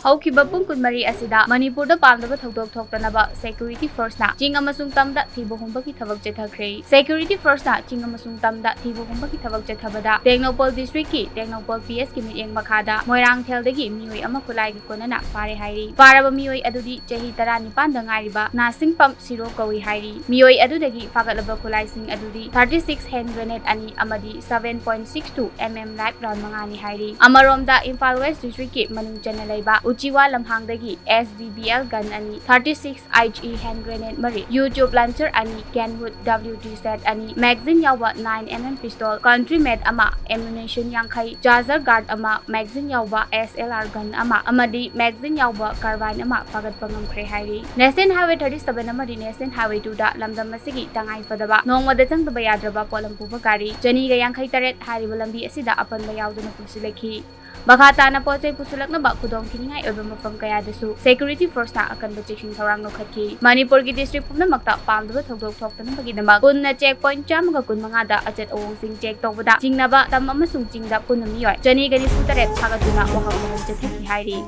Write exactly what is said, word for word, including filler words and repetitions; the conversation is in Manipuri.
ꯍꯧꯈꯤꯕ ꯄꯨꯡ ꯀꯨꯟꯃꯔꯤ ꯑꯁꯤꯗ ꯃꯅꯤꯄꯨꯔꯗ ꯄꯥꯝꯗꯕ ꯊꯧꯗꯣꯛ ꯊꯣꯛꯇꯅꯕ ꯁꯦꯀ꯭ꯌꯨꯔꯤꯇꯤ ꯐꯣꯔꯁꯅ ꯆꯤꯡ ꯑꯃꯁꯨꯡ ꯇꯝꯗ ꯊꯤꯕ ꯍꯨꯝꯕꯒꯤ ꯊꯕꯛ ꯆꯠꯊꯈ꯭ꯔꯦ꯫ ꯁꯦꯀ꯭ꯌꯨꯔꯤꯇꯤ ꯐꯣꯔꯁꯅ ꯆꯤꯡ ꯑꯃꯁꯨꯡ ꯇꯝꯗ ꯊꯤꯕ ꯍꯨꯝꯕꯒꯤ ꯊꯕꯛ ꯆꯠꯊꯕꯗ ꯇꯦꯡꯅꯧꯄꯜ ꯗꯤꯁꯇ꯭ꯔꯤꯛꯀꯤ ꯇꯦꯡꯅꯧꯄꯜ ꯄꯤ ꯑꯦꯁꯀꯤ ꯃꯤꯠꯌꯦꯡ ꯃꯈꯥꯗ ꯃꯣꯏꯔꯥꯡꯊꯦꯜꯗꯒꯤ ꯃꯤꯑꯣꯏ ꯑꯃ ꯈꯨꯠꯂꯥꯏꯒꯤ ꯀꯣꯟꯅꯅ ꯐꯥꯔꯦ ꯍꯥꯏꯔꯤ꯫ ꯐꯥꯔꯕ ꯃꯤꯑꯣꯏ ꯑꯗꯨꯗꯤ ꯆꯍꯤ ꯇꯔꯥꯅꯤꯄꯥꯟꯗ ꯉꯥꯏꯔꯤꯕ ꯅꯥꯁꯤꯡꯄꯝ ꯁꯤꯔꯣ ꯀꯧꯏ ꯍꯥꯏꯔꯤ꯫ ꯃꯤꯑꯣꯏ ꯑꯗꯨꯗꯒꯤ ꯐꯥꯒꯠꯂꯕ ꯈꯨꯠꯂꯥꯏꯁꯤꯡ ꯑꯗꯨꯗꯤ thirty six hand grenade ꯑꯅꯤ ꯑꯃꯗꯤ seven point six two M M live round ꯃꯉꯥꯅꯤ ꯍꯥꯏꯔꯤ꯫ ꯑꯃꯔꯣꯝꯗ ꯏꯝꯐꯥꯜ ꯋꯦꯁ ꯗꯤꯁꯇ꯭ꯔꯤꯛꯀꯤ ꯃꯅꯨꯡ ꯆꯟꯅ ꯂꯩꯕ ꯎꯆꯤꯋꯥ ꯂꯝꯍꯥꯡꯗꯒꯤ S B B L gun ꯑꯅꯤ, thirty six I G E hand grenade ꯃꯔꯤ, YouTube launcher ꯑꯅꯤ, Kenwood W T set ꯑꯅꯤ, magazine ꯌꯥꯎꯕ nine M M pistol, country made ꯑꯃ, ammunition ꯌꯥꯡꯈꯩ, charger guard ꯑꯃ, magazine ꯌꯥꯎꯕ S L R gun ꯑꯃ ꯑꯃꯗꯤ magazine ꯌꯥꯎꯕ carbine ꯑꯃ ꯐꯥꯒꯠꯄ ꯉꯝꯈ꯭ꯔꯦ ꯍꯥꯏꯔꯤ꯫ National Highway thirty seven ꯑꯃꯗꯤ National Highway two ꯗ ꯂꯝꯗꯝ ꯑꯁꯤꯒꯤ ꯇꯉꯥꯏ ꯐꯗꯕ ꯅꯣꯡꯃꯗ ꯆꯪꯗꯕ ꯌꯥꯗ꯭ꯔꯕ ꯄꯣꯠꯂꯝ ꯄꯨꯕ ꯒꯥꯔꯤ ꯆꯅꯤꯒ ꯌꯥꯡꯈꯩ ꯇꯔꯦꯠ ꯍꯥꯏꯔꯤꯕ ꯂꯝꯕꯤ ꯑꯁꯤꯗ ꯑꯄꯟꯕ ꯌꯥꯎꯗꯅ ꯄꯨꯁꯤꯜꯂꯛꯈꯤ꯫ ꯃꯈꯥ ꯇꯥꯅ ꯄꯣꯠ ꯆꯩ ꯄꯨꯁꯤꯜꯂꯛꯅꯕ ꯈꯨꯗꯣꯡꯊꯤꯅꯤꯡꯉꯥꯏ ꯑꯣꯏꯕ ꯃꯐꯝ ꯀꯌꯥꯗꯁꯨ ꯁꯦꯀ꯭ꯌꯨꯔꯤꯇꯤ ꯐꯣꯔꯁꯅ ꯑꯀꯟꯕ ꯆꯦꯛꯁꯤꯟ ꯊꯧꯔꯥꯡ ꯂꯧꯈꯠꯈꯤ꯫ ꯃꯅꯤꯄꯨꯔꯒꯤ ꯗꯤꯁꯇ꯭ꯔꯤꯛ ꯄꯨꯝꯅꯃꯛꯇ ꯄꯥꯝꯗꯕ ꯊꯧꯗꯣꯛ ꯊꯣꯛꯇꯅꯕꯒꯤꯗꯃꯛ ꯄꯨꯟꯅ ꯆꯦꯛ ꯄꯣꯏꯟꯠ ꯆꯥꯝꯃꯒ ꯀꯨꯟ ꯃꯉꯥꯗ ꯑꯆꯠ ꯑꯋꯣꯡꯁꯤꯡ ꯆꯦꯛ ꯇꯧꯕꯗ ꯆꯤꯡꯅꯕ ꯇꯝ ꯑꯃꯁꯨꯡ ꯆꯤꯡꯗ ꯄꯨꯟꯅ ꯃꯤꯑꯣꯏ ꯆꯅꯤꯒ ꯅꯤꯐꯨ ꯇꯔꯦꯠ ꯐꯥꯒꯠꯇꯨꯅ ꯋꯥꯍꯪ ꯃꯍꯪ ꯆꯠꯊꯈꯤ ꯍꯥꯏꯔꯤ꯫